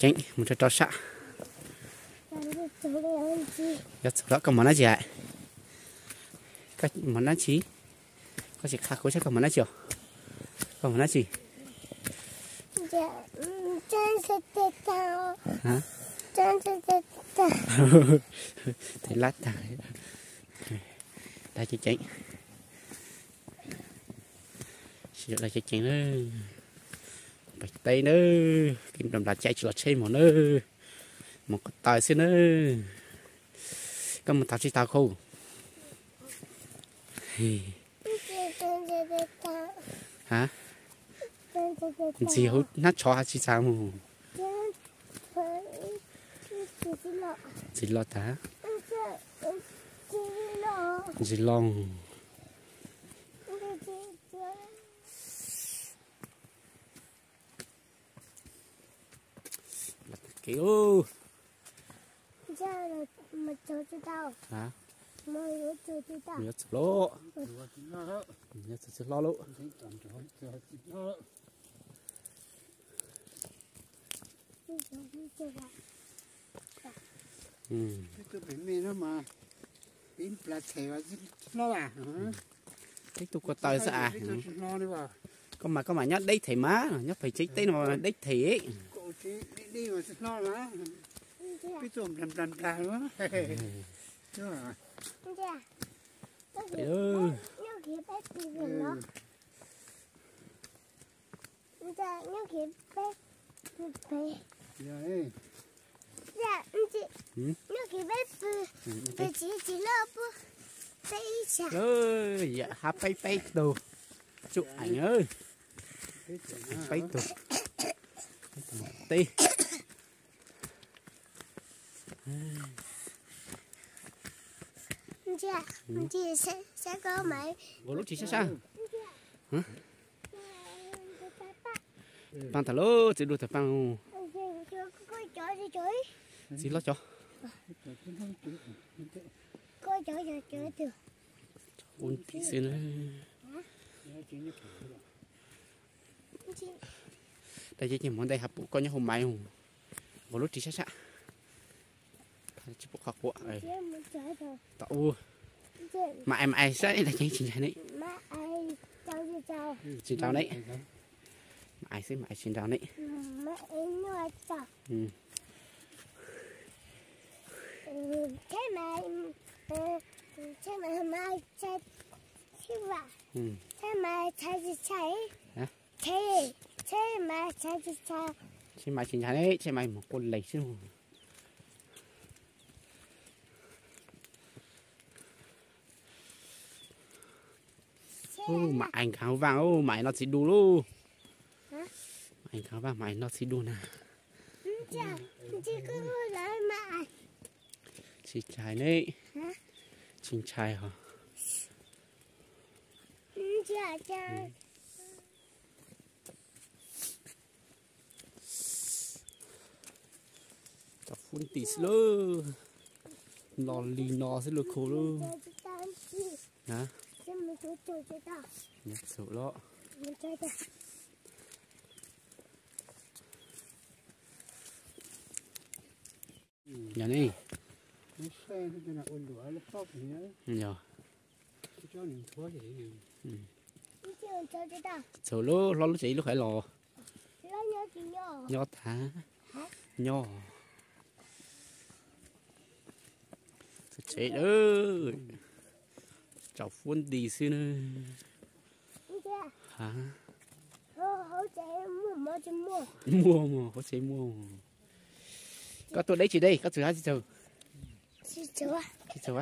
Ceev mus rau rau sab. Yuav txog lawm, koj mus dab tsi hais? Koj mus dab tsi? Koj tsis qha kuv saib koj mus dab tsi os? Koj mus dab tsi? Hab? Tes lab tag. Dag ceev ceev. Sib ntsib dag ceev ceev na. Pem teb na. Kev nplas nplas caij tsis los tsheb mus na. Mus ko taw xwb na. Koj mus tau tsis tau khau? Hab? Ntxim hauv hnab tsho hab tsis txav mus. Ntxim los tag. Ntxim los. Kev ub. Yuav txog lawm. Yuav txog txiv hlob lawm. Peb tuaj pem me no mas, peb nplas them tsis hlob as. Peb tuaj ko taw xwb as. Koj mas koj mam nyob deb them mas, nyob pem tsev teb no deb them. Peb tuaj nplas nplas nplas. Yam hab peb peb tug tsuj eem, peb tug teb. Ua lub tsis sab sab. Paaj tag lauj, txiv dua tawm paaj. Txiv hlob cov. Ua ntim xwb na. Dag ceev ceev, hmo ntej hab pum koj nyob hauv maiv, ua lub tsis sab sab. Tsis pum qhov quav. Tom ub. Mam ais mam ais saib dag ceev tsis ntshai ne. Tsis nrau ne. Mam ais xwb mam ais tsis nrau ne. Tsheb mas tsis ntshai ne, tsheb mas mus quaj lees xwb. Mam ais nkag vaaj, mam ais noj txiv du lauj. Mam ais nkag vaaj, mam ais noj txiv du na. Tsis ntshai ne, tsis ntshai os. Cov fub nti xwb lauj, no li no xwb lauj khu lauj. Txhum los. Yog ne. Yog. Txhum lub hlob lub tsev lub qhaiv los. Nyob tag. Nyob. Tsev, tsaus fuab nti xwb na. Muaj, muaj, hauv tsev muaj. Koj tuaj deb tsis deb, koj txawm hab tsis txawm? Tsis txawm.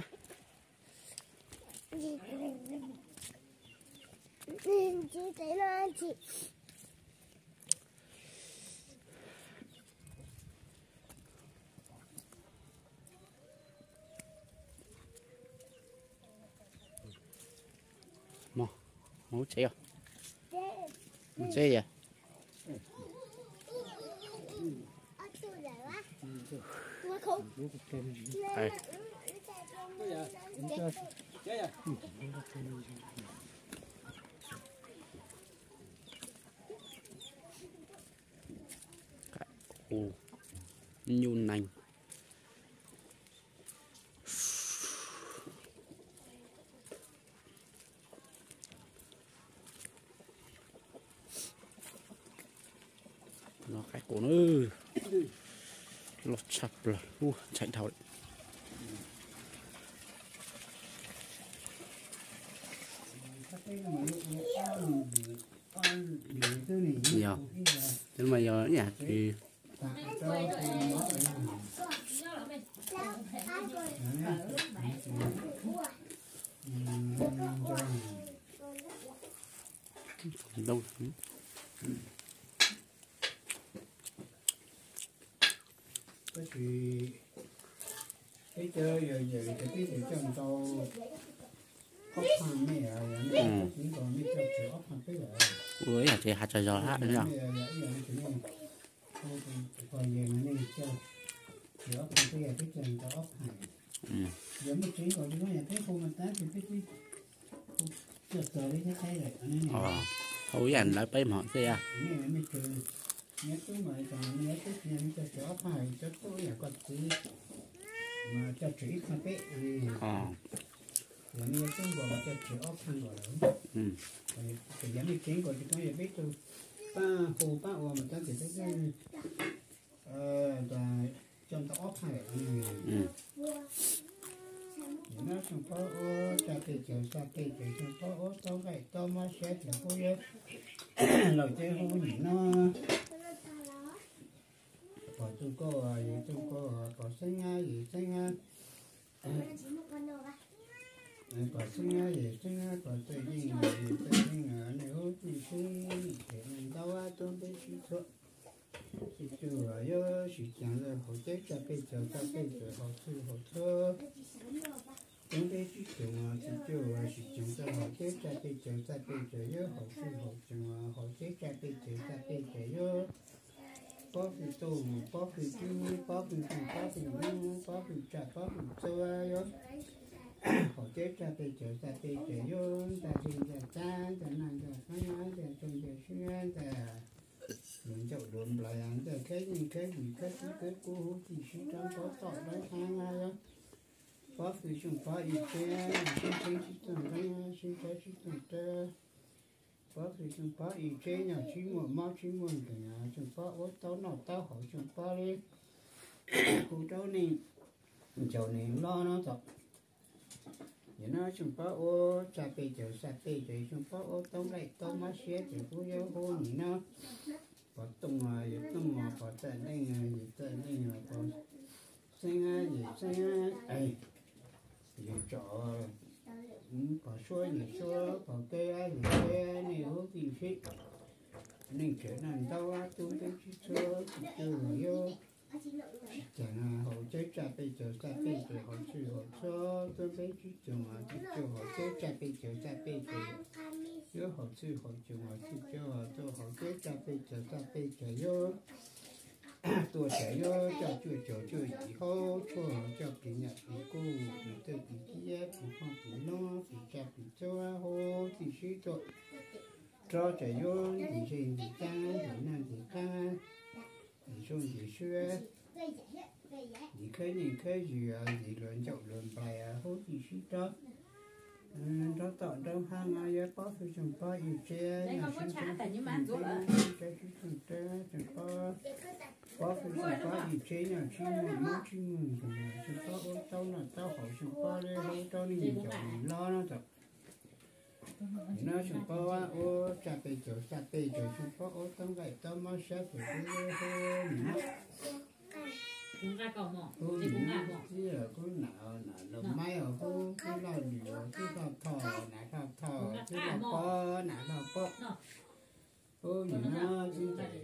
Mog, mus tsev os. Mus tsev yom. Hu, Nyuj nees. No qaib qus na, loj tshaj plaws, ntshai dhau li. Yog, tab mas yog ib yam tsis Tab sis peb cov yog yawm ces peb tsis coj ntau ob phaj, nej yog nej coj tsis ntau, nej coj tsis ob phaj peb lawm. Ua ib yam ces hav tsa zog hab yog. Ib yam nej coj tsis ob phaj peb yog peb coj ntau ob phaj. Yog nej tsis ntau li no yog peb hu mas tab sis peb twb hu txog li thiab qhib lawm. Hu ib yam lawv peb hmo xwb. Nej tub mas nej tub tsis coj tsis ob phaj, cov tub yam koj txiv mas coj tsis ib phaj peb. Yog nej tub nkaus mas coj tsis ob phaj nkaus lawm. Ces yog nej tsev nkaus ces yog peb tug pab hu pab ua mas tab sis peb twb coj ntau ob phaj lawm. Nim no xyoo pob ua tsa pej caug xya pej caug, xyoo pob ua tau nqaij tau mob siab ces kuj yog laus ces hu nim no. Pom txuj koj yus txuj koj, pom xeeb ab yus xeeb ab, pom xeeb ab yus xeeb ab, pom txawj yeej yus txawj yeej, nej hu txij sib, ces neeg ntau tub npeb sib txhua. Txij tsuj yuav sib ceev lawm, haus ceb tsa pej caug txaj pej caug, haus txhwj haus txhua. Tub npeb sib coom, txij tsuj yuav sib coom txog haus ceb tsa pej caug txaj pej caug, yuav haus txhwj haus coom, haus ceb tsa pej caug txaj pej caug, yuav pob fwj tuj, pob fwj tswb, pob fwj fwj, pob fwj nub, pob fwj tsa, pob fwj txhua, yuav haus ceb tsa pej caug txaj pej caug, yuav ntxa hli ntxa txab, ntxa naj ntxa qab, ntxa tsaug ntxa swb, ntxa luag ncauj luag nplaig, ntxa khab yeej khab yws, khab tib khab kub, huv txij sib rab, pob toj dawb qab, yuav pob fwj xyoo pob ib tsev, sib tseeb sib txoog nreeb, sib nrab sib txoog rawv. Pob fwj xyoo pob ib tsev, nyob sib muaj mob sib muaj nkeeg, xyoo pob ua taub noj taub haus, xyoo pob li hu rau neeg ncaus neeg loj no txog. Nim no xyoo pob ua tsa pej caug xya pej caug, xyoo pob ua tau nqaij tau mob siab ces kuj yuav hu nim no. Pom tooj yus tooj, pom txaj leej yus txaj leej, pom xeeb ab yus xeeb ab, yus tsom, pom suab yus suab, pom keb ab yus keb, nej hu txij sib. Neeg tsev neeg ntau tub npeb sib txhua, txij tsuj yuav sib ceev, haus ceb tsa pej caug txaj pej caug, haus txhwj haus txhua, tub npeb sib coom, txij tsuj haus ceb tsa pej caug txaj pej caug, yuav haus txhwj haus coom, txij tsuj tuaj haus ceb tsa pej caug txaj pej caug, yuav tuaj tsev yuav coj cuaj caum cuaj yim, haub tshuaj coj plig nyam plig kub, plig txawj plig ciab, plig phooj plig hlub, plig tsa plig txhua, hu txij sib tuaj. Rov tsev yuav ntim zej ntim cab, ntim naj ntim qab, ntim suab ntim swb, ntim khab yeej khab yws, ntim luag ncauj luag nplaig, hu txij sib rov. Nraub toj nraub hab no yuav pob fwj xyoo pob ib tsev, nyob sib tseeb sib txoog rawv, sib tseeb sib txoog rawv, xyoo pob, pob fwj xyoo pob ib tsev, nyob sib muaj mob sib muaj nkeeg, xyoo pob ua taub noj taub haus, xyoo pob li hu rau neeg ncaus neeg loj no txog. Nim no xyoo pob ua tsa pej caug xya pej caug, xyoo pob ua tau nqaij tau mob siab ces kuj yuav hu nim no. Hu nim no txib kub nam, nam los maib os, kub kub loj lwm os, kub loj thoj, nam loj thoj, kub loj pob, nam loj pob. Hu nim no txib ntxawm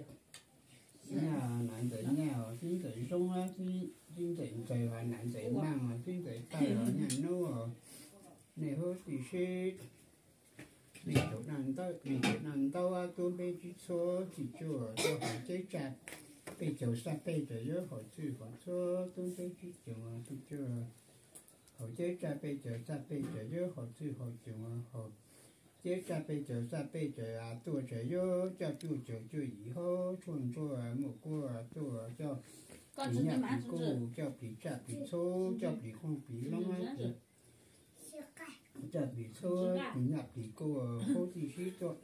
nyaj, nam ntxawm nyaj os, txib ntxawm zoo, txib ntxawm ntxawg os, nam ntxawm naj os, txib ntxawm tawj os, nyaj nub os. Nej hu txij sib. Neeg tsev neeg ntau, neeg tsev neeg ntau tub npeb sib txhua, txij tsuj tuaj haus ceb tsa pej caug xya pej caug, yuav haus txhwj haus txhua, tub npeb sib coom, txij tsuj haus ceb tsa pej caug xya pej caug, yuav haus txhwj haus coom, haus ceb tsa pej caug xya pej caug, tuaj tsev yuav coj cuaj caum cuaj yim, haub tshuaj ntsuab muaj kub, tuaj coj plis nyaj plis kuj, coj plis tsaj plis txhub, coj plis qoob plis loob, coj plis txhub, plis nyaj plis kuj, huv tib si tuaj.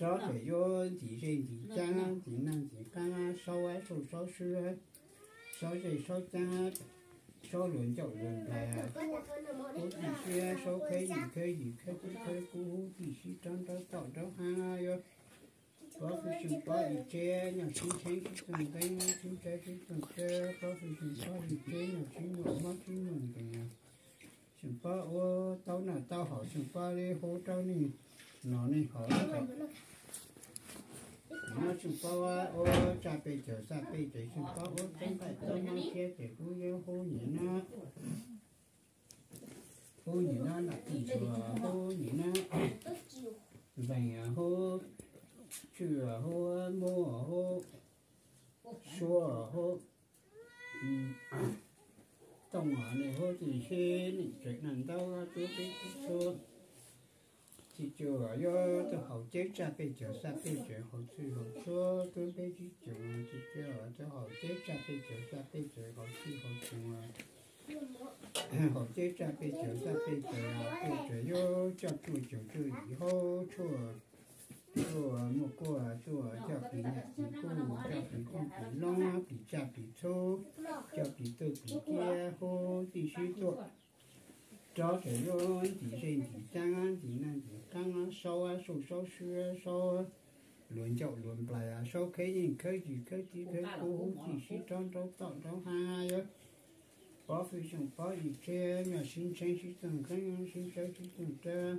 Rov tseem yuav ntxim zej ntxim cab, ntxim naj ntxim qaab, saub ab saub swb, saub zej saub caab, saub luas ncauj luas nplaig, huv tib si, saub khawb yeej khawb yim khawb txhib khawb kub, huv tib si, rov nraub toj nraub haab, yuav pob fwj xyooj pob ib tseb, nyob sib ntsheeb sib txoog nqeeb, sib ntsawb sib txoog tsawb, pob fwj xyooj pob ib tseb, nyob sib muaj mob sib muaj nkeeg, xyooj pob ua taub noj taub haus, xyooj pob li huv rau neeg noj neeg haus. Nyob xyooj pob ua tsaj pej caug xaj pej caug, xyooj pob ua toob nqaij toob mob siab ces kuj yuav huv nim no, huv nim no nam tij suav, huv nim no npeeg huv, tswj huv, mub huv, suab huv, tooj nej huv tib si, neej tsev neej ntaub tub peb tub txhua, txij cuag yuav tuaj haus cawb tsaj pej caug xaj pej caug, haus txhwj haus txhua tub peb tib tsoom, txij cuag tuaj haus cawb tsaj pej caug xaj pej caug, haus txhwj haus txhua, haus cawb tsaj pej caug xaj pej caug, tuaj tseem yuav coj cuaj caug cuaj yim huv tshuaj, tuaj muaj kuaj, tuaj coj plis nyaj plis kuj, coj plis qoob plis loob, plis tsaj plis txhub, coj plis tuj plis kiab, huv tib si tuaj. Rov tseem yuav ntxim zej ntxim cab, ntxim naj ntxim qaab, saub ab saub swb, saub luas ncauj luas nplaig, saub khawb yeej khawb yim khawb txhib khawb kub, huv tib si, rov nraub toj nraub haab, yuav pob fwj xyooj pob ib tseb, nyob sib ntsheeb sib txoog nqeeb, sib ntsawb sib txoog tsawb,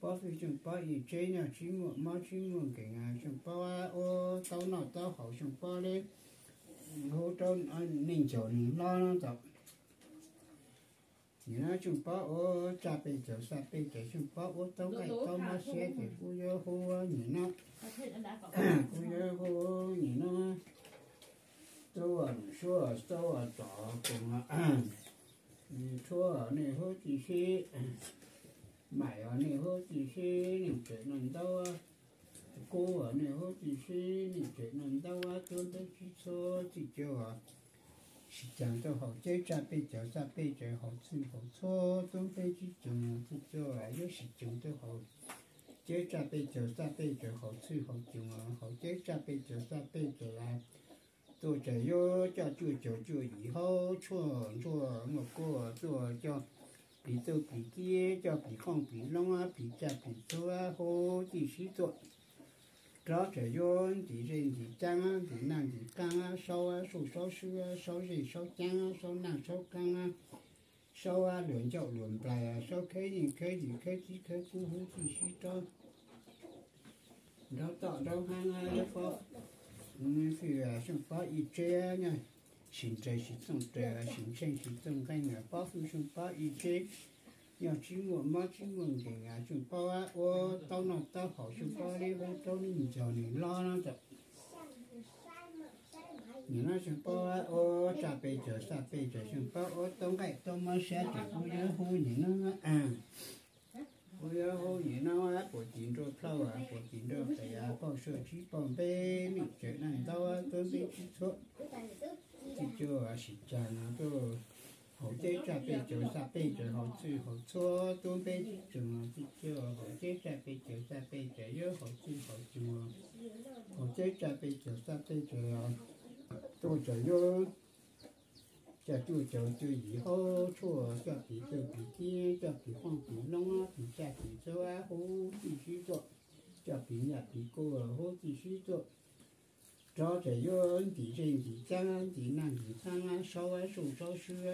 pob fwj xyooj pob ib tseb, nyob sib muaj mob sib muaj nkeeg, xyooj pob ua taub noj taub haus, xyooj pob li huv rau neeg ncaus neeg hlob tau. Nim no xyooj pob ua tsaj pej caug xaj pej caug, xyooj pob ua taub nqaij taub mob siab ces kuj yuav huv nim no, kuj yuav huv nim no. Tub suab tub tom koom, tshuab nej huv tib si, maim nej huv tib si, neej tsev neej ntaub kub nej huv tib si, neej tsev neej ntaub tub peb tib txhua, txij cuag sib caag tuaj haus cawb tsaj pej caug xaj pej caug, haus txhwj haus txhua tub peb tib tsoom, txij cuag yuav sib caag tuaj haus cawb tsaj pej caug xaj pej caug, haus txhwj haus txhua, haus cawb tsaj pej caug xaj pej caug, tuaj tseem yuav coj cuaj caug cuaj yim huv tshuaj ntsuag muaj kuaj, tuaj coj plis tuj plis kiab, coj plis qoob plis loob, plis tsaj plis txhub, huv tib si tuaj. Rov tseem yuav ntxim zej ntxim cab, ntxim naj ntxim qaab, saub ab saub swb, saub zej saub caab, saub naj saub qaab, saub ab luas ncauj luas nplaig, saub khawb yeej khawb yim khawb txhib khawb kub, huv tib si, rov nraub toj nraub haab, yuav pob fwj xyooj pob ib tseb, nyob sib ntsheeb sib txoog tsawb, sib ntsheeb sib txoog nqeeb, pob fwj xyooj pob ib tseb, nyob sib muaj mob sib muaj nkeeg, xyooj pob ua taub noj taub haus, xyooj pob li huv rau neeg ncaus neeg hlob tau. Nim no xyooj pob ua tsaj pej caug xaj pej caug, xyooj pob ua taub nqaij taub mob siab ces kuj yuav huv nim no, kuj yuav huv nim no, puas tim nruab plhaub, puas tim nruab qe, pauj suab tsib pauj npe, neej tsev neej ntaub tub peb tib txhua, txij cuag sib caag tuaj haus cawb tsaj pej caug xaj pej caug, haus txhwj haus txhua tub peb tib tsoom, txij cuag haus cawb tsaj pej caug xaj pej caug, yuav haus txhwj haus txhua, haus cawb tsaj pej caug xaj pej caug, tuaj tseem yuav coj cuaj caug cuaj yim huv tshuaj, coj plis tuj plis kiab, coj plis qoob plis loob, plis tsaj plis txhub, huv tib si tuaj, coj plis nyaj plis kuj, huv tib si tuaj. Rov tseem yuav ntxim zej ntxim cab, ntxim naj ntxim qaab, saub ab saub swb,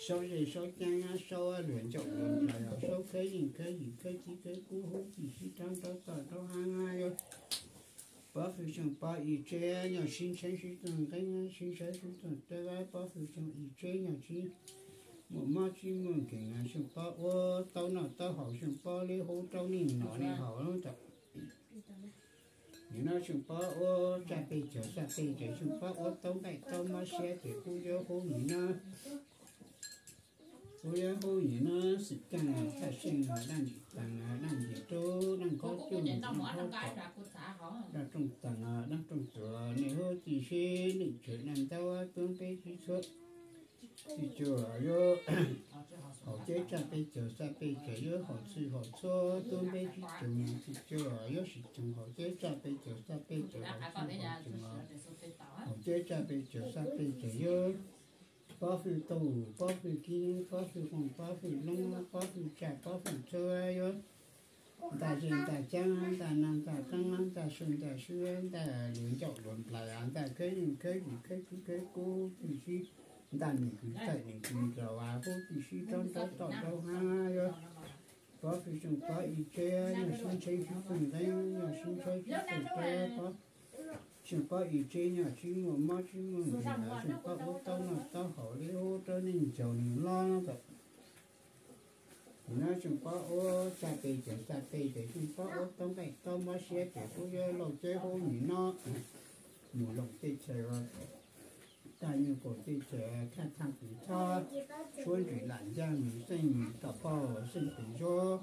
saub zej saub caab, saub ab luas ncauj luas nplaig, saub khawb yeej khawb yim khawb txhib khawb kub, huv tib si, rov nraub toj nraub haab, yuav pob fwj xyooj pob ib tseb, nyob sib ntsheeb sib txoog nqeeb, sib ntsawb sib txoog tsawb, pob fwj xyooj ib tseb, nyob sib muaj mob sib muaj nkeeg, xyooj pob ua taub noj taub haus, xyooj pob li huv rau neeg noj neeg haus tau. Nim no xyooj pob ua tsaj pej caug xaj pej caug, xyooj pob ua taub nqaij taub mob siab ces kuj yuav huv nim no. Kuv yuav hu nyiam no xwm ceej thaj seej, daj ntim tees, daj ntim rub, daj khob cuj, daj khob tom, daj rooj tees, daj rooj tuam, nej huv txij sib, neej tshwm daj ntaub tub npeb tsib txhua, txij cuaj yuav haus ceb tsaj peb caug xaj peb caug, yuav haus txhwj haus txhua tub npeb tsib caug, txij cuaj yuav sis caug, haus ceb tsaj peb caug xaj peb caug, haus txhwj haus caug, haus ceb tsaj peb caug xaj peb caug, yuav pob fwj tuj, pob fwj kib, pob fwj qooj, pob fwj loob, pob fwj tsaj, pob fwj txhua, yuav ntaj zej ntaj ceeb, ntaj nag ntaj qeeb, ntaj su ntaj swb, ntaj luas ncauj luas nplaig, ntaj khawb yeej khawb yim khawb tsib khawb kub txij sib, ntaj nees kws txaij nees kws nraug huv txij sib, rov nraub toj nraub hav, yuav pob fwj xyoo pob ib tseb, yog sib ntsheb sib txeej nqeeb, yog sib ntsheb sib txeej rab, pob xyoo pob ib tseb, yog sib muaj mob sib muaj nkeeg, xyoo pob ua taub noj taub haus li huv rau neej ncaus neeg loj tau. Nim no xyoo pob ua tsaj peb caug xaj peb caug, xyoo pob ua taub nqaij taub mob siab ces kuj yuav lauj ceb huv nim no mus loos teb chaws, tag nyuag kaum teb chaws, khaj thaaj kws txhob, suab ntsis lam ncaaj, xeej tom poj, xeej tes zuab,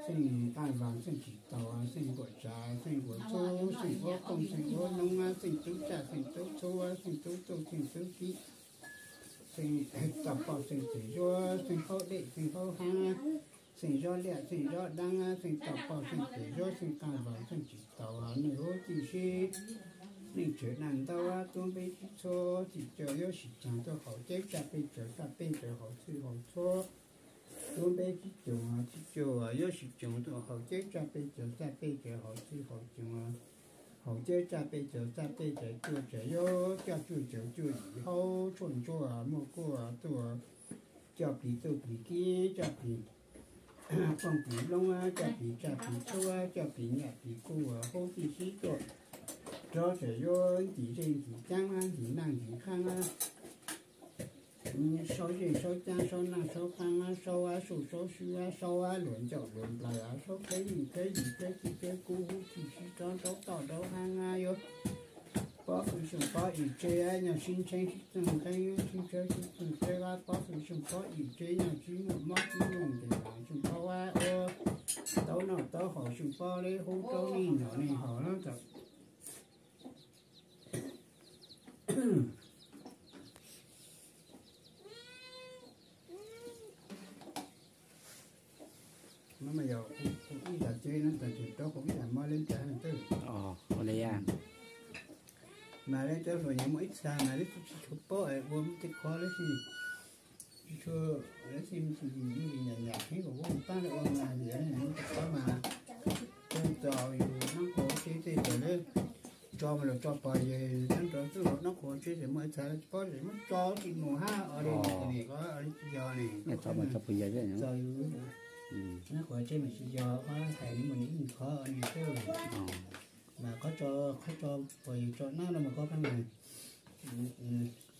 xeej nqaj vaag, xeej tsis taus, xeej nquam tsav, xeej nquam txhub, xeej ua qooj, xeej ua noob, xeej tub tsaj, xeej tub txhub, xeej tub tuj, xeej tub kib, xeej tom poj, xeej tes zuab, xeej haub dej, xeej haub haab, xeej zob liaj, xeej zob daab, xeej tom poj, xeej tes zuab, xeej nqaj vaag, xeej tsis taus, nej huv txij sib, neej tshwm daj ntaub tub npeb tsib txhua, txij cuaj yuav sis caug tuaj haus ceb tsaj peb caug xaj peb caug, haus txhwj haus txhua tub npeb tsib caug, txij cuaj yuav sis caug tuaj haus ceb tsaj peb caug xaj peb caug, haus txhwj haus caug, haus ceb tsaj peb caug xaj peb caug, cuaj caug yuav coj cuaj caug cuaj yim haub tshuaj ntsuab muaj kuaj tuaj, coj plig tuj plig kib, coj plig qooj plig loob, coj plig tsaj plig txhub, coj plig nyaj plig kub huv txij sib tuaj, rov tseem yuav ntim zej ntim caab, ntim naj ntim qaab, saub zej saub caab, saub naj saub qaab, saub ab suj saub swb, saub ab luas ncauj luas nplaig, saub khawb yeej khawb yim khawb tsib khawb kub huv txij sib rov nraub toj nraub hav, yuav pob fwj xyoo pob ib tseb, yog sib ntsheb sib txeej nqeeb, sib ntsheb sib txeej rab, pob fwj xyoo pob ib tseb, yog sib muaj mob sib muaj nkeeg, xyoo pob ua taub noj taub haus, xyoo pob li huv rau neej ncaus neeg haus loj tau. No mas yog ib zag ceb no tas ces rov hu ib zag mob leb nrad twb. Mas leb cov hluas nyob muaj ib txha mas leb tsis tshua paub es ua tej qhov leb tsis tshua, leb tsis nyam nyam heev kom ua paab lawm ua mas vim tej qhov mas tso yus nab qhuas tseb tej tawm leb tso mas los tso pog yawg nab nrov xwb los nab qhuas tseb ces muaj ib txha tsis paub es muab tso tsis mus hab os li, qhov li tsis yog li, txo yus nab qhuas tseb mas tsis yog qhov hais li mus li ib qhov li xwb. Mas qhov tso, qhov tso pog yawg tso nab no mas qhov qhov mas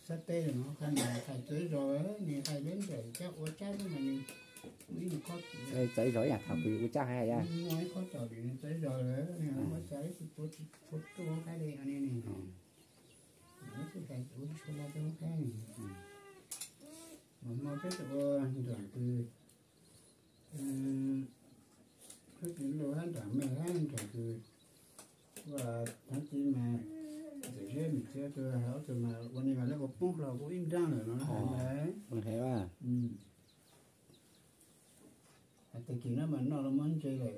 xab teb los qhov mas hais txawv zog, nws hais lawv nraim cab ua tsab xwb mas nws ua ib qhov, txawv zog ib yam thaum ua tsab hais, muaj ib qhov txaus li nws txawv zog lawm, muab xav ib tug tuav tsis tshua tuaj hab li ne. Ib tug hais ua tsis tshua los tuaj hab, mas hmo peb tau ua nram kws, hab kws lug hab nram me hab nram kws ua thav ti mas, txawm zeb me txiv tug hab tug mas ua ni mas lawv ua poob hlo kuv ib nraab lawm no hab. Tag kis no mas noj los mob ntse lawm,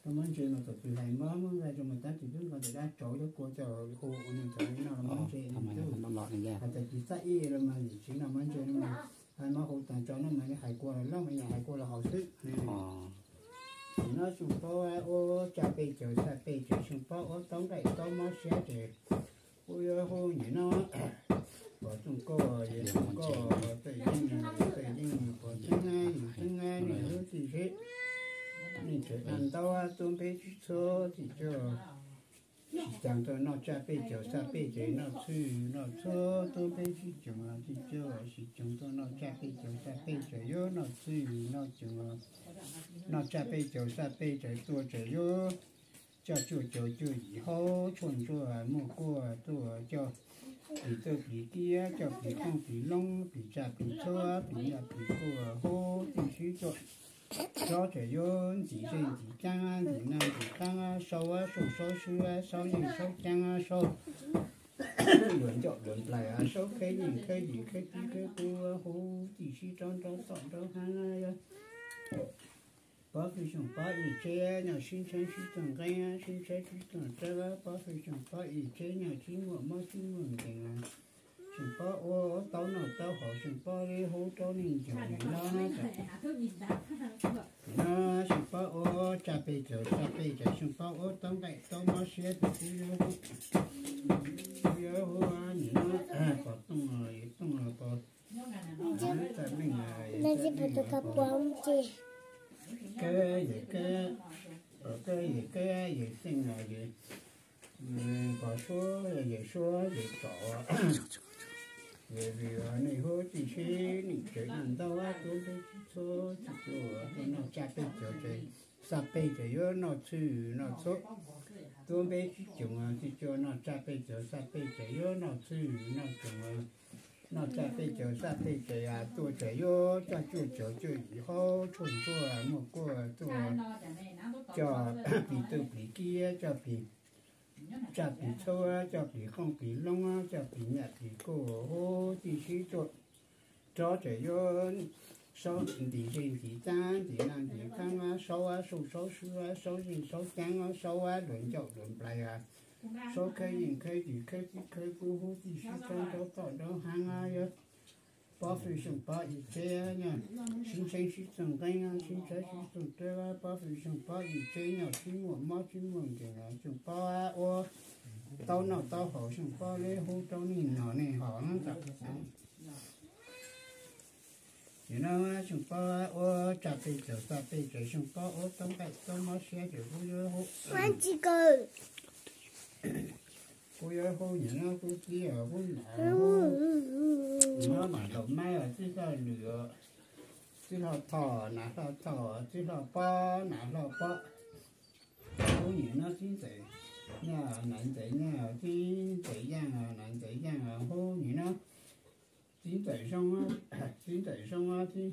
noj mob ntse mas txawm twg hais mob mob nqaij rau mas tab sis twb nqa ntawm dab tsauv cov kua coj hu ua nws txawm noj los mob ntse. Hais tag kis xab ib los mas yim tsis noj mob ntse no mas hais mob hu tag tso no mas hais kua los loj mas yog hais kua los haus xwb. Nim no xyoo pob ua tsaj pej caug xaj pej caug, xyoo pob ua taub nqaij taub mob siab ces kuj yuav hu nim no pog Txooj Kauj, yawg Txooj Kauj, pog Txawj Yeej, Txawj Yeej, pog Txeeb Ab, yawg Txeeb Ab, nej huv txij seb, neej tshwm daj ntaub tub npeb tsib txhua txij cuaj, sis caag tuaj noj tsaj pej caug xaj pej caug, noj txhwj noj txhua tub npeb tsib caug txij cuaj, sis caag tuaj noj tsaj pej caug xaj pej caug, yuav noj txhwj noj caag, noj tsaj pej caug xaj pej caug, tuaj tseem yuav coj cuaj caug cuaj yim haub tshuaj ntsuab muaj kuaj tuaj coj plis txuj plis kiab, coj plis qoob plis loob, plis tsaj plis txhua, plis nyaj plis kub hub tij sib tuaj. Tsob tseem yuav ntxim zej ntxim caab, ntxim nag ntxim qaab, saub ab saub swb, saub yeej saub caab, saub luas ncauj luas nplaig, saub khawb yeej khawb yim khawb tib khawb kub hub tij sib rov nrov toj nrov haav. Pob fwj xyooj pob ib tsheb nyaj sib ntshaib sib txoog nqeeb, sib ntshaib sib txoog tsawb, pob fwj xyooj pob ib tsheb nyaj sib muaj mob sib muaj nkeeg. Xyooj pob ua taub noj taub haus, xyooj pob li hub rau neeg ncuag neeg noj. Xyooj pob ua tsaj pej xyooj xaj pej xyooj, xyooj pob ua taub nqaij taub mob siab ces kuv yuav hub, kuv yuav hub nim no pos tooj los tooj los pos, txaj meej kawb yawm kawb, pos kawb yawm xeej los yawm pos suab yawm suab yawm tsom. Yawm vim nej hub tij sib neej tsev noj ntau, tuab npeb txhua tsis cuag tuaj noj tsaj pej xyooj ces xaj pej xyooj yuav noj txhij noj txhua, tuab npeb tsib xyooj tsis cuag noj tsaj pej xyooj xaj pej xyooj yuav noj txhij noj txhua, noj tsaj pej xyooj xaj pej xyooj tuaj ces yuav coj cuaj caum cuaj yim hub tshuaj ntsuag muaj kuaj tuaj, coj plis txuj plis kiab, coj plis tsaj plis txhua, coj plis qoob plis loob, coj plis nyaj plis kub hub tij sib tuaj. Tsob tseem yuav saub ntim zej ntim caab, ntim nag ntim qaab, saub ab saub swb, saub yeej saub caab, saub ab luas ncauj luas nplaig, saub khawb yeej khawb yim khawb tib khawb kub hub tij sib rov nrov toj nrov haav. Pob fwj xyooj pob ib tsheb nyaj sib ntshaib sib txoog nqeeb, sib ntshaib sib txoog tsawb, pob fwj xyooj pob ib tsheb nyaj sib muaj mob sib muaj nkeeg, xyooj pob ua taub noj taub haus, xyooj pob li hub rau neeg noj neeg haus. Nim no xyooj pob ua tsaj pej xyooj xaj pej xyooj, xyooj pob ua taub nqaij taub mob siab ces kuv yuav hub, kuv yuav hub nim no kuv tib os, kuv nam hub, nim no nam laus maib os, txij hlo lwm os, txij hlo tho nam hlo tho, txij hlo pob nam hlo pob. Hub nim no txib ntxawm nyaj, nam ntxawm nyaj, txib ntxawm yaaj, nam ntxawm yaaj, hub nim no txib ntxawm zoo, txib ntxawm zoo,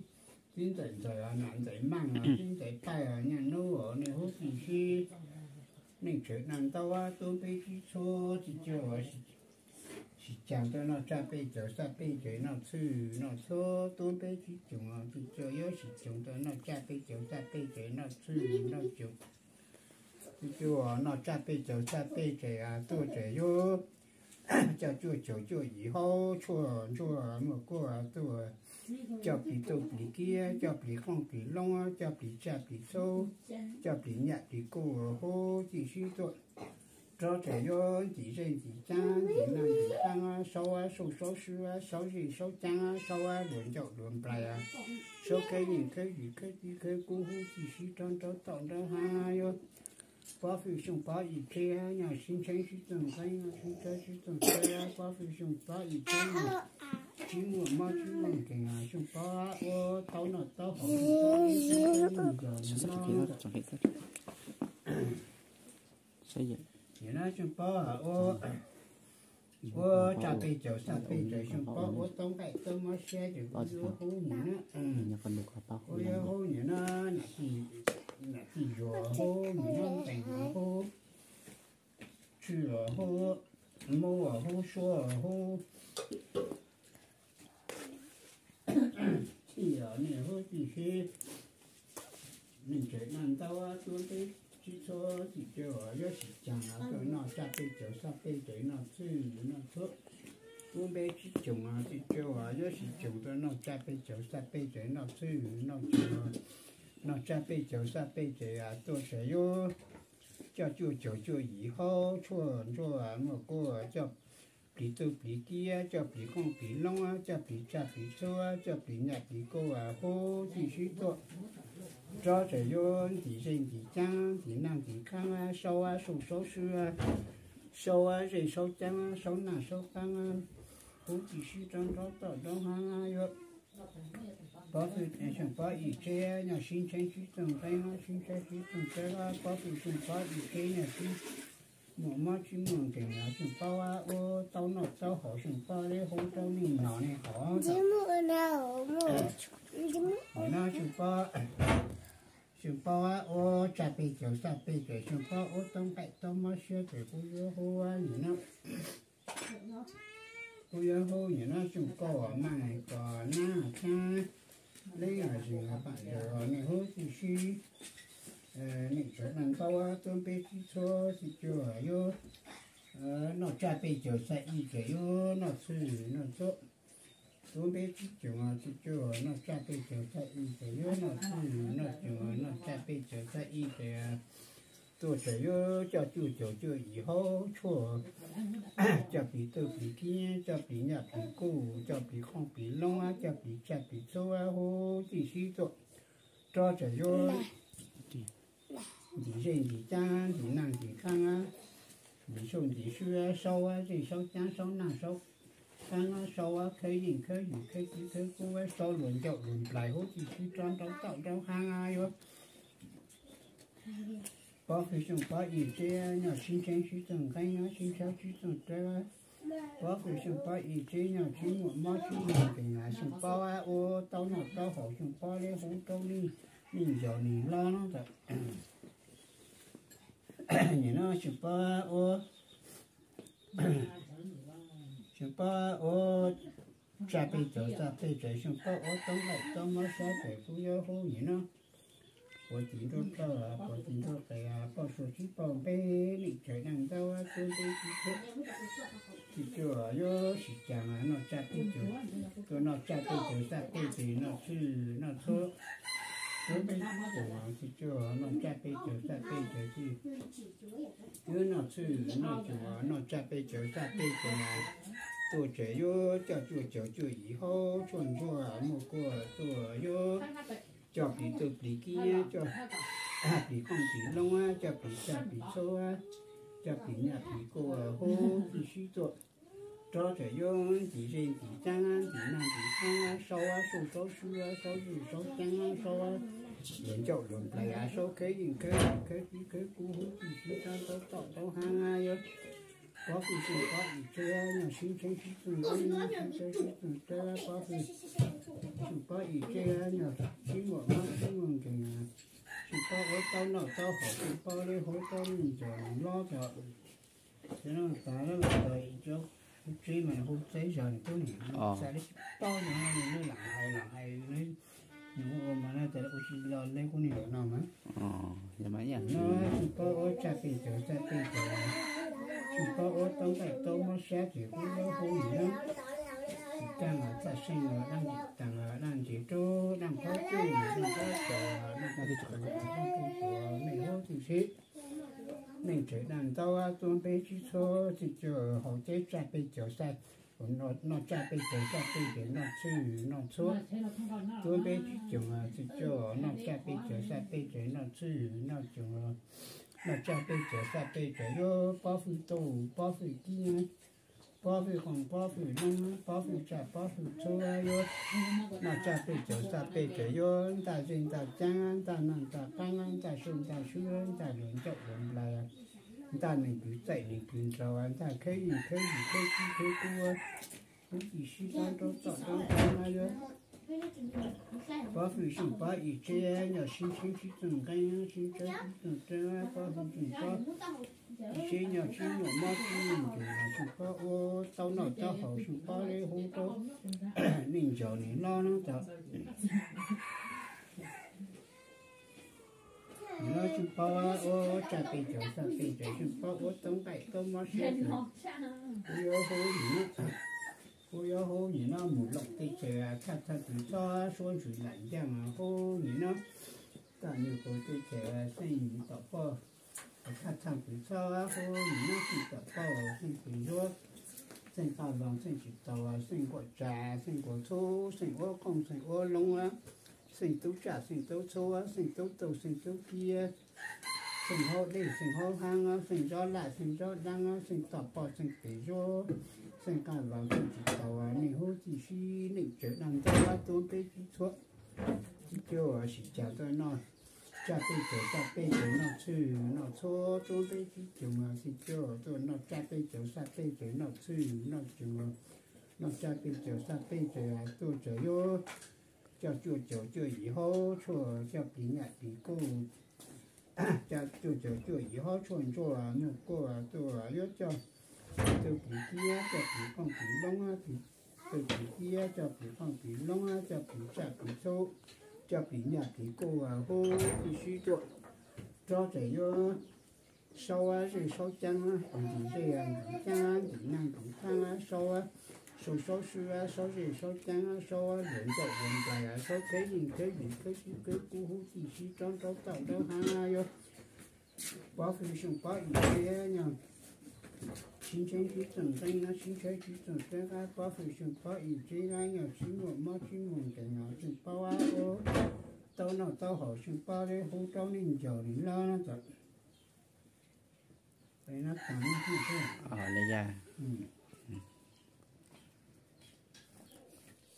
txib ntxawm ntxawm, nam ntxawm maaj, txib ntxawm paij, nyaj nub nej hub tij sib neej tsev noj ntau, tuab npeb tsib txhua tsis cuag sib caag tuaj noj tsaj pej xyooj xaj pej xyooj noj txhij noj txhua, tuab npeb tsib xyooj tsis cuag yuav sib caag tuaj noj tsaj pej xyooj xaj pej xyooj noj txhij noj txhua, tsis cuag noj tsaj pej xyooj xaj pej xyooj tuaj ces yuav coj cuaj caum cuaj yim hub tshuaj ntsuag muaj kuaj tuaj, coj plis txuj plis kiab, coj plis qoob plis loob, coj plis tsaj plis txhua, coj plis nyaj plis kub hub tij sib tuaj. Tsob tseem yuav ntxim zej ntxim caab, ntxim nag ntxim qaab, saub ab saub swb, saub yeej saub caab, saub ab luas ncauj luas nplaig, saub khawb yeej khawb yim khawb tib khawb kub hub tij sib rov nrov toj nrov haav. Yuav pob fwj xyooj pob ib tsheb nyaj sib ntshaib sib txoog nqeeb, sib ntshaib sib txoog tsawb, pob fwj xyooj pob ib tsheb nyaj sib muaj mob sib muaj nkeeg, xyooj pob ua taub noj taub haus, xyooj pob ib tsheb nyaj noj nim no xyooj pob ua tsaj pej xyooj xaj pej xyooj, xyooj pob ua taub nqaij taub mob siab ces kuv yuav hub nim no, kuv yuav hub nim no, nam tij zuag hub nim no, nqeeg hub, tshwj hub, mub hub, suab hub, txij os nej hub tij sib neej tsev noj ntau, tuab npeb tsib txhua tsis cuag yuav sib caag tuaj noj tsaj pej xyooj xaj pej xyooj noj txhij noj txhua, tuab npeb tsib xyooj tsis cuag yuav sib caag tuaj noj tsaj pej xyooj xaj pej xyooj noj txhij noj txhua, noj tsaj pej xyooj xaj pej xyooj tuaj ces yuav coj cuaj caum cuaj yim hub tshuaj ntsuag muaj kuaj, coj plis txuj plis kiab, coj plis qoob plis loob, coj plis tsaj plis txhua, coj plis nyaj plis kub hub tij sib tuaj. Tsob tseem yuav ntxim zej ntxim caab, ntxim nag ntxim qaab, saub ab saub swb, saub ab yeej saub caab, saub nag saub qaab, hub tij sib rov nrov toj nrov haav. Yuav pob fwj xyooj pob ib tsheb nyaj sib ntshaib sib txoog nqeeb, sib ntshaib sib txoog tsawb, pob fwj xyooj pob ib tsheb nyaj sib Muaj mob tsis muaj nkeeg los xyoo pob ua taub noj taub haus, xyoo pob leb hub taub neeg noj neeg haus. Nim no xyoo pob, xyoo pob ua tsaj pej caug xaj pej caug, xyoo pob ua taub nqaij taub mob siab ces kuv yuav hu nim no, kuv yuav hu nim no xyoo kauj maj kom nab thab leeb zis pam ntawd nej hub tib si, nej tsev neeg ntaub tuab npeb tsib txhua txiv cuag yuav noj tsaj pej caug xaj ib ces yuav noj txhwj noj txhua. Tuab npeb tsib caug txiv cuag noj tsaj pej caug xaj ib ces yuav noj txhwj noj caug noj tsaj pej caug xaj ib ces tuaj ces yuav coj cuaj caug cuaj yim haub tshuaj, coj plis twj plis kiab, coj plis nyaj plis kuj, coj plis qoob plis loob, coj plis tsaj plis txhua hub tib si tuaj. Rov ces yuav ntim zej ntim cab ntim naj ntim qaab, ntim suj ntim swb, saub zej saub cab saub naj saub qaab, saub khawb yeej khawb yus khawb txib khawb kub, saub luas ncauj luas nplaig hub tib si rov nraub toj nraub haab yuav. Pob fwj xyoo pob ib tseb nyob sib ntseeb sib txooj nqeeb sib ntshawb sib txooj dawb. Pob fwj xyoo pob ib tseb nyob sib muaj mob sib muaj nkeeg, xyoo pob ua taub noj taub haus, xyoo pob leb hub taub neeg ncaus neeg lob no tas. Nim no xyoo pob ua, xyoo pob ua tsaj pej caug xaj pej caug, xyoo pob ua taub nqaij taub mob siab ces kuv yuav hu nim no. Puav txiv nruab plawg, puav txiv nruab qe, poj suav sib pauj npeb, nej tsev neeg ntaub tuab npeb tsib txhua txiv cuag yuav sib caag noj tsaj pej caug, tuaj noj tsaj pej caug xaj pej caug noj txhwj noj txhua. Tuab npeb tsib caug txiv cuag noj tsaj pej caug xaj pej caug txhwj, yuav noj txhwj noj caug noj tsaj pej caug xaj pej caug, tuaj ces yuav coj cuaj caug cuaj yim haub tshuaj ntsuag muaj kuaj tuaj yuav coj plis twj plis kiab, coj plis qoob plis loob, coj plis tsaj plis txhua, coj plis nyaj plis kuj hub tib si tuaj. Rov ces yuav ntim zej ntim cab ntim naj ntim qaab, saub suj saub swb, saub zej saub cab, saub luas ncauj luas nplaig, saub khawb yeej khawb yus khawb txib khawb kub hub tib si rov nraub toj nraub haab yuav. Pob fwj xyoo pob ib tseb nyob sib ntseeb sib txooj nqeeb sib ntshawb sib txooj dawb, pob fwj xyoo pob ib tseb nyob sib muaj mob sib muaj nkeeg, xyoo pob ua taub noj taub haus, xyoo pob leb hub taub neeg ncaus neeg lob tas. Ces no tas lawm tas ib tseb mas hu txeb zog nws tub niam no xav li tsis paub no nws lam hais lam hais nws ua mas no tas ua tsis los leb kuv niam no mas. No xyoo pob ua tsaj pej caug xaj pej caug, xyoo pob ua taub nqaij taub mob siab ces kuv yuav hu nim no. Tsis caaj los txaj seej los dlaab ntim taag los dlaab ntsev rub dlaab phob cuj los dlaab phob cos los dlaab phob cos los dlaab phob cos, nej hub tib si, nej tsev neeg ntaub tuab npeb tsib txhua txiv cuag haus ceb tsaj pej caug xaj, noj tsaj pej caug xaj pej caug noj txhwj noj txhua. Tuab npeb tsib caug txiv cuag noj tsaj pej caug xaj pej caug noj txhwj noj caug, noj tsaj pej caug xaj pej caug yuav pob fwj tuj pob fwj kiab, pob fwj qoob pob fwj loob, pob fwj tsaj pob fwj txhua yuav noj tsaj pej caug xaj pej caug yuav ntaj zej ntaj cab ntaj naj ntaj qaab ntaj suj ntaj swb ntaj luas ncauj luas nplaig, ntaj neeg kwv txaij neeg kwv nraug, ntaj khawb yeej khawb yus khawb txib khawb kub, hub tib si rov nraub toj nraub haab yuav. Pob fwj xyoo pob ib tseb nyob sib ntseeb sib txooj nqeeb sib ntshawb sib txooj dawb, pob fwj xyoo pob ib tseb nyob sib muaj mob sib muaj nkeeg, xyoo pob ua taub noj taub haus, xyoo pob leb hub taub neeg ncaus neeg lob no tas. Nim no xyoo pob ua tsaj pej caug xaj pej caug, xyoo pob ua taub nqaij taub mob siab ces kuv yuav hu nim no, kuv yuav hu nim no mus loom tej tsev thaj txheej kws txhob suab ntsws lam ncaaj hu nim no. Taj nwg puv tej tsev xeej tom poj thaj txheej kws txhob hu nim no, xeej tom poj xeej kws zuag, xeej qaj loog xeej tsis taus, xeej nkuaj tsa xeej nkuaj txhub, xeej ua qoob xeej ua loo, xeej tub tsaj xeej tub txhua, xeej tub tug xeej tub kiab, xeej haub dej xeej haub haab, xeej zob laj xeej zob daab, xeej tom poj xeej pem zuag, xeej qaj loog xeej tsis taus, nej hub tib si, nej tsev neeg ntaub tuab npeb tsib txhua txiv cuag sib cav tuaj noj tsaj pej tsaws xaj pej tsaws noj txhwj noj txhua txhua teb tib tsoos xij cuaj tuaj noj tsaj pej tsaws xaj pej tsaws noj txhwj noj tsoos, noj tsaj pej tsaws xaj pej tsaws tuaj tsaws yuav coj cuaj caum cuaj yim haub tshuaj coj plis nyaj plis kuj, coj cuaj caum cuaj yim haub tshuaj ntsuaj muaj kuj tuaj yuav coj, coj plis kiab coj plis qoob plis loob, coj plis kiab coj plis qoob plis loob coj plis tsaj plis txhub, coj plis nyaj plis kuj hub tib sib tuaj, rov tseem yuav saub zej saub ceeb, ntim zej ntim ceeb, ntim neeg ntim theeb, saub, saub saub swb, saub zej saub ceeb, saub luas ntsaum luas nplaig, saub kheb yeej kheb yim kheb sib kheb kub hub tib sib rov nraub tauj nraub hav yuav pob fwj xyoo pob ib tsev nyog sib ntsheb sib txooj nqeeb, sib ntsheb sib txooj teeb qab, pob fwj xyoo pob ib tsev nyog sib muaj mob sib muaj nkeeg, xyoo pob ua taub noj taub haus, xyoo pob deb hub rau nej ncaus li lawm.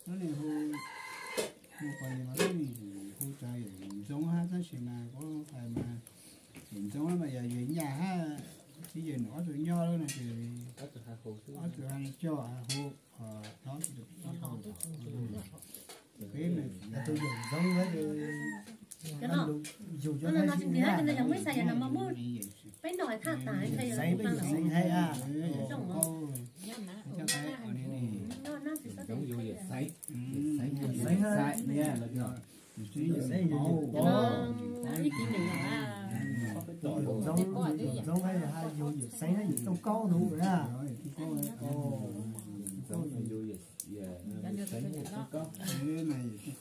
Hu, hu, hu cas yawm Ntxoov hab tab sis mas kuv hais mas yawm Ntxoov mas yog yawg Nyaj hab, txiv yawg Num ob tug nyob lawm no ces ob tug hais coj hu, peb tus yawm Ntxoov, yug cov Thaib Xeeb, peb no hais thaj tas, Xeeb hais, Ntxoov yug yawm Xeeb, Xeeb yawm Xeeb, Ntxoov, Ntxoov hais yug yawm Xeeb hab yawm Tooj Kaub nus na. Ntxoov yug yawm Xeeb yawm Tooj Kaub. Tsis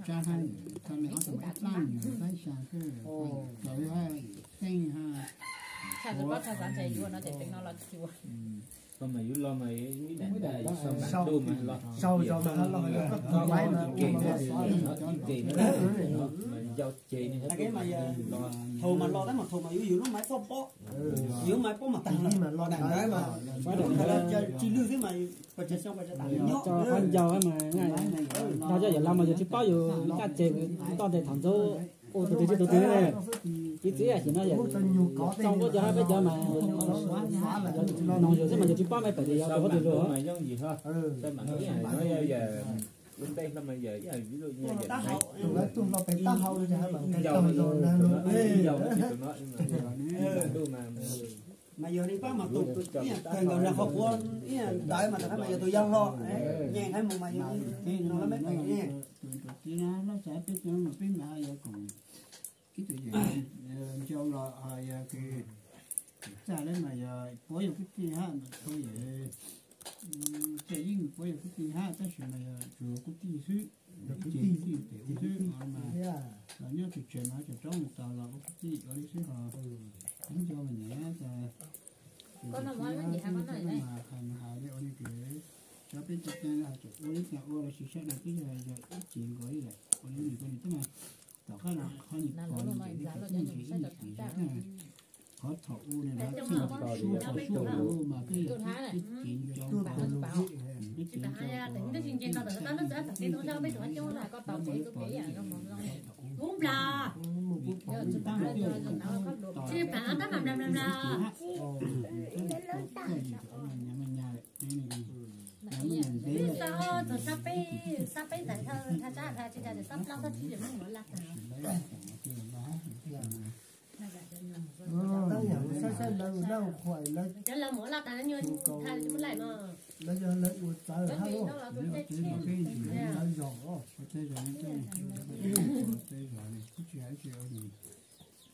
tsab hab, txog nej ob tug mas ib plab yug tab xya xwb, Xeeb hab. Koj mas yus los mas ib daim ntawd sau npam ntuj mas los, sau zog mas los, ib ke no, ib ke no, mas ncau ceg ne, thaum mas los tab mas thaum mas yus yus lub maiv pob pob, yus lub maiv pob mas tag, daim ntawd mas tsis lwg xwb mas pes tsawg xyoo pes tsawg tas nyob. Qhov ncau mas no coj yawm los mas yus tsis paub yus ncaj ceg toj ntes thaum ntxub ua tus twg tsis tus twg ne. Ib txwm xim no yawm txooj kuj cov hab peb cov mas noog yus xwb mas yus tsis paub maiv pem tias yog tus huab tus luag. Mas yog li pab mas tus tus ib yam kawg nkaus nrog qhov quav ib yam ntawd mas rov qab mas yog tus yau hlo, nyeem hais mus mas yog li no lawm me pem ne. Tus txiv no loj xav peb cov mas peb mas yog koom ib tug yawm ncau los yog kws txaj lawm mas yog puab yog kwv tij hab, thaum yawm Txaj Yeeb puab yog kwv tij hab tab sis mas yog tsuas kwv tij xwb, kwv tij pem ub xwb mas los nyob tsev tsev mas cov roob mus tau los ua kwv tij ua li xwb ho ib ncau mas nyiam tas. Mas hais li ua li kws cov peb cov cai hais tias ua ib txhia ua los sis sab no twb yog yog ib ce nkaus li lawm ua li nim ko nim teb mas tom qab no qhov nim pom nim ces li tau tib nce ib nim ces zog na. Qhov thaum ub ne lawv txij thaum suab thaum suab ua mas peb yog ib ce nco ntawm ib ce nco ntawm ib ce nco ntawm Tab yam saib saib lawv ua dab ua qhuas lawv, lawv yog lawv ua txawv hab lawv zog os.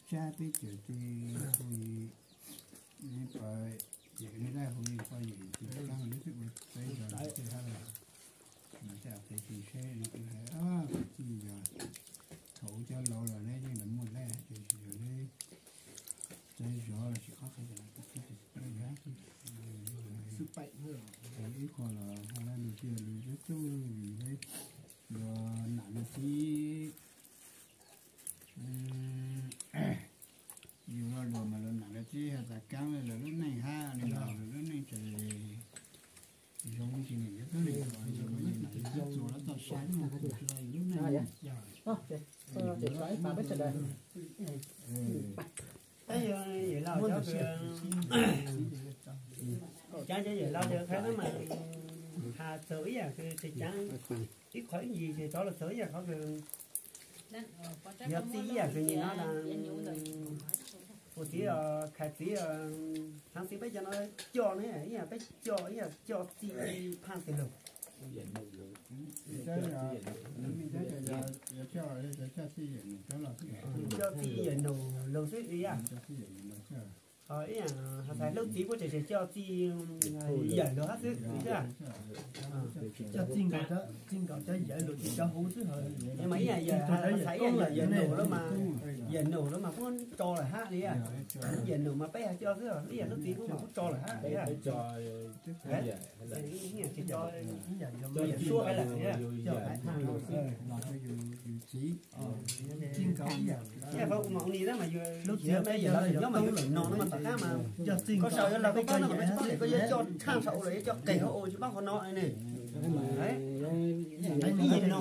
Tsab peb cawm ti hu li, pab yawm li laj hu li pab yawm ti tsaab li twb ua txawv zog li tej hab lawm. Mas tej peb tsis seb li twb hais kwv tij yog thaum ub cov laus los neb yeej los muaj laj ces yog neb txawv zog los sis qhov qhov yog kwv tij tsis paub yog ib qho los hais lus tias lus coob coob li neb yuav nam luag txib, yus lo lus mas los nam luag txib has tas kaab lawv lub neej hab li los lub neej tseem zoo tsis nim yuav tub li, yus mas yeej nam yus txuas lawv txoj sia mas tsis los yus lub neej. Ces, ces tso ib pas peb sawv daws. Yawm laus cov, cov yawm laus cov qhia mas has txog ib yam kws tseem ceeb, ib qho ib ntsis ces rov los txog ib yam qhov kws yog txij ib yam kws nim no tus txiv, khais txiv, haav xwb peb cov no coj ne, ib yam peb coj, ib yam coj txij phaj tes lug. Coj txij yawm nus lug xwb ib yam. Ho ib yam has tas lub txiv puab tseem tseem coj txij yawm lug hab xwb xwb. Coj txij nkaus cov yawm lug txiv cov huv xwb. Mas ib yam yawm, has tas ib yam yawm nus lawm mas, yawm nus lawm mas puab tso lawm hab li. Yawm nus mas peb has coj xwb, ib yam lub txiv puab mas puab tso lawm hab li. Ib yam suab hab lawm. Ib yam qhov kuv mas ua ni na mas yus, yus nyob mas yus tseem nyob no mas tom qab mas koj sau yuav lawm koj paub no mas koj tsis paub tias koj yuav coj tshaj saum ua los yuav coj qeeg ua tsis paub qhov no ne. Ib yam no,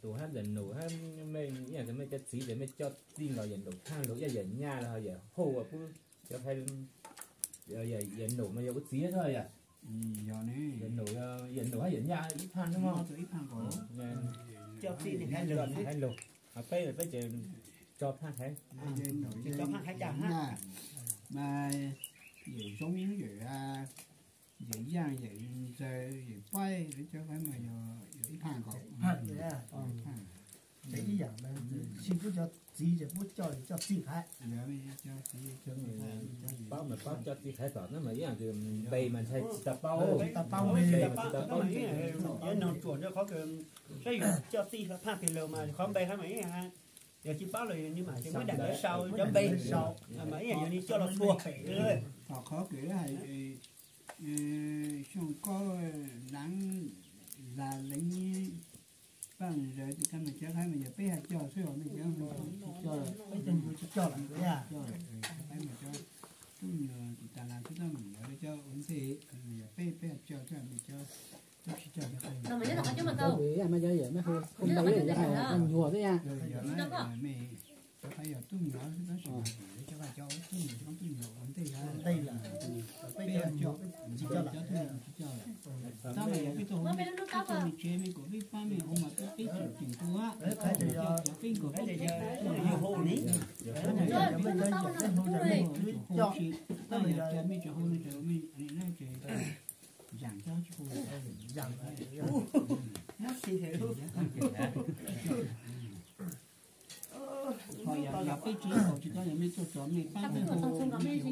tus hab yawm nus hab mej, ib yam mej cov txiv ces mej coj txij los yawm nus phaj lug, ib yam yawm nyaj los ho yawm hauj puab cov, yawm nus mas yog ua txiv thiab yom. Yawm nus, yawm nus hab yawm nyaj ib phaj no. Coj txij phaj lug, ho peb, peb ces tso phaj qhev, tso phaj qhev cas hab. Mas yawm zoo, yawm, yawm yaaj, yawm ntxawg, yawm paib, cov qhev mas yog ib phaj nkaus. Ib yam, tsis puab cov txiv ces puab coj, coj txij qhev. Paub mas paub coj txij qhev tom no mas ib yam npe mas ntshai tsis tau paub, tsis tau paub npe, tsis tau paub. Yog noog tsuam rau qhov kws saib yus coj txij phaj tes lug mas qhov npe hab mas ib yam, yog tsis paub los yog ni mas ces muab daim ntawd sau cov npe sau, mas ib yam yog ni coj los txhua. Qhov kws hais xyoo kaub laav, laav leev, paaj zawg ces koj mas cov qhev mas yog peb has coj xwb os, mej cov tsis coj lawm, peb cov tsis coj lawm, coj lawm, qhev mas cov tub nyuag tis tas las xwb, tab mas yog cov ua ntej, yog peb, peb has coj xwb, mej cov tub tsis coj cov qhev. Nyuag xwb, mej cov qhev yog tub nyuag xwb, tab sis mas cov qhev cov tub nyuag, cov tub nyuag ua ntej, peb cov tsis coj lawm. Tab mas yog peb tuaj hu mej tsev mej kom peb pab mej hu mas peb tseem tseem tu, cov peb nkaus peb tseem tu, yog hu ni, tab mas yog mej tseem hu no ces mej zaam cov tsis hu, zaam, muab si he. Ho yog peb tsev kaum tsis tau yog mej tuaj tso mej pab mej hu, mej cov, mej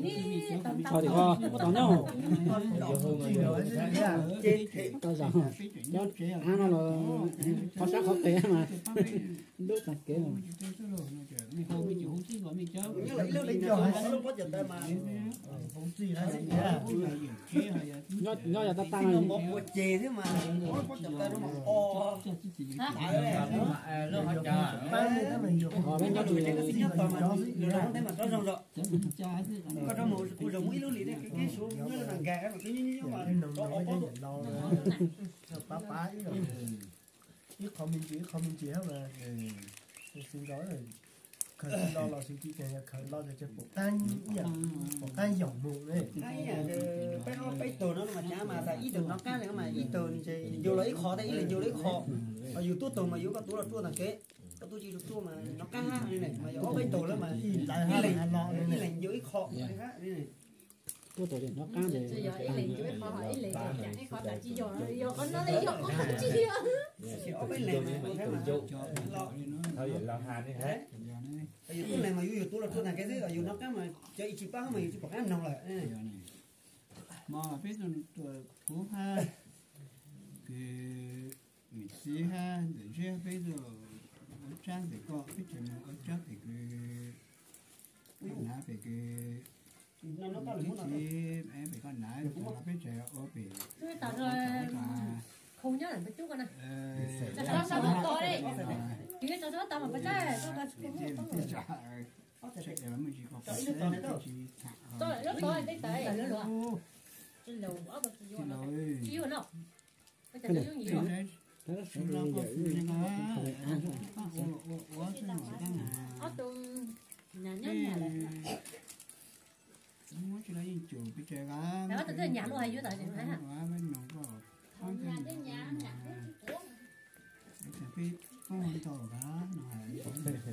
cov, mej cov, tau zaam, peb tseem nyob tsev, qhov sab qhov pem mas lub tag kev no. Mej hu mej cov hu xwb nkaus mej cov, nyob yog tab tag no. Koj rov mus kuv zaum muaj ib lub li ne, kib su nyob na nkag mas kib nyob nyob mas rov ob pob. Pab pab ib qho me ntsis ib qho me ntsis hab mas, xws nkaus khaws tsis lo los xws tsis ces yog khaws lo ces pom qab, pom qab yaum mus ne. Peb ob peb tug no mas cav mas tas ib tug nov qab li mas ib tug nws ces ncu los ib qho, ib leeg ncu los ib qho. Yus tuaj tug mas yus koj tuaj los ruaj tag kev, koj tuaj tsis tau ruaj mas nov qab hab li ne, mas yog ob peb tug lawm mas ib leeg, ib leeg ncu ib qho. Tuaj tug nov qab ces ib leeg ncu ib qho, ib leeg ib qho tas tsis yog, yog qhov no li yog qhov tsis yog. Ob peb leeg mas ib tug ncu, thov yawm laus has ne. Yus tuaj leeg mas yus, yus tuaj los ruaj tag kev xwb, yus nov qab mas cov ib tsis paub mas yus tsis pom qab noog lawm. Mas peb tuaj, tuaj kuv hab kws, kws txiv hab ntawm Zeb peb tuaj ua tsab ntawm koj, peb tseem mus ua tsab pem kws, koj nav pem kws, txiv pem koj nav, peb tseem ua pem, Tsis tham, tsis tham. Tsis laus, sib laj poj pw li ko, ua ua ua xwb no, muab tsis tau yeej cum pes tsawg, peb noog koj, peb poob ntau no.